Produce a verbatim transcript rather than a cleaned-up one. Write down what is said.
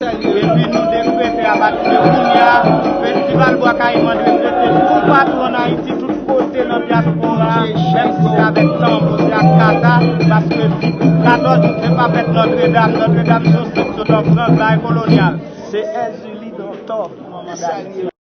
Epi nou dekrete apati de kounye a, Festival Bwa Kayiman dekrete toupatou ann Ayiti, tout kote nan dyaspora, menm si se avèk tanbou, se ak kata, paske katòz out se pa fèt Nòtredam. Nòtredam se yon sit sot an Frans, bagay kolonyal. Se Èzili Dantò, manman Dayiti.